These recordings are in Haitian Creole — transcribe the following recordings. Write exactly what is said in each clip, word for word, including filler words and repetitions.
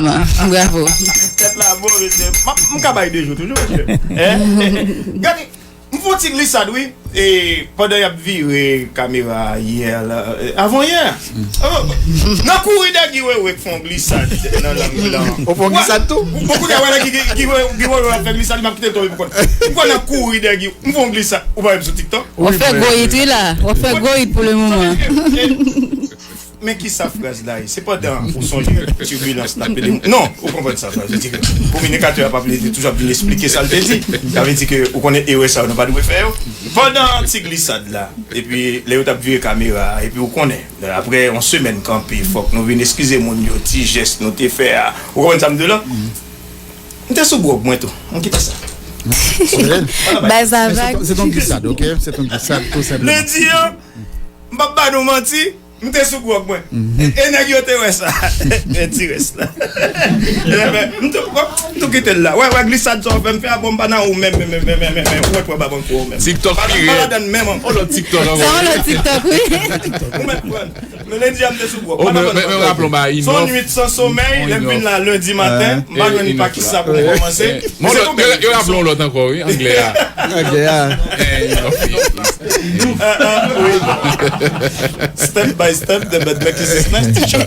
Bravo. Tèt la bon, mesye. M ap- m ka bay de jou toujou, mesye. Gade, m fè yon ti glisad, wi. E pandan y ap vire kamera yè la, e, avan yè, nan kouri dèyè Guy Wewe k fè yon glisad nan lang blan. Ou fè yon glisad tou? Bon, kounye a, wè la Guy Wewe ap fè glisad, m ap kite l tonbe pou kont. M kwè nan kouri dèyè Guy, m fè yon glisad. Ou pa wè m sou TikTok? W ap fè gwo it, wi, la. W ap fè gwo it pou le moman. Men kisa fraz la ye? Se pandan ou sonje tibilans n ap pede. Non, ou konprann sa fraz. Vle di ke kominikatè a pa vle di toujou ap vin esplike sa l te di. Sa vle di ke ou konnen erè sa yo nou pa dwe fè yo. Pandan ti glisad la, epi lè yo t ap vire kamera a, epi ou konnen, apre yon semèn kanpe, fòk nou vin eskize moun yo, ti jès nou te fè a. Ou konprann sa m di w la? M te sou gwòg mwen tou. M kite sa. Bay sa vag. Se ton glisad, ok? Se ton glisad, tou senpleman. Lendi an, m p ap ba nou manti, m te sou gwòg mwen. E nèg yo te wè sa. Men ti rès la. M tou kite l la. Wè, wè, glisad sa w fè m fè a, bon, m pa nan ou menm, menm, menm, menm, menm, ou wè, wè, ba bank ou menm. TikTok pi rèd. Pa ladan menm ankò. On lòt TikTok ankò. Sa on lòt TikTok, wi. Ou mèt pran. Men lendi a m te sou gwòg. Mwen raple w ba Inòf. Se yon nwit san somèy, lè m vin la lendi maten, m pa jwenn pa kisa pou m kòmanse. Yo raple w lòt ankò, wi, anglè a. Anglè a. Inòf. Step by step, the bad luck is a nice teacher.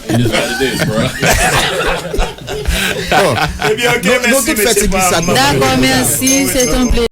Ebyen, ok, mèsi, mesye. Dakò, mèsi, se ton plezi.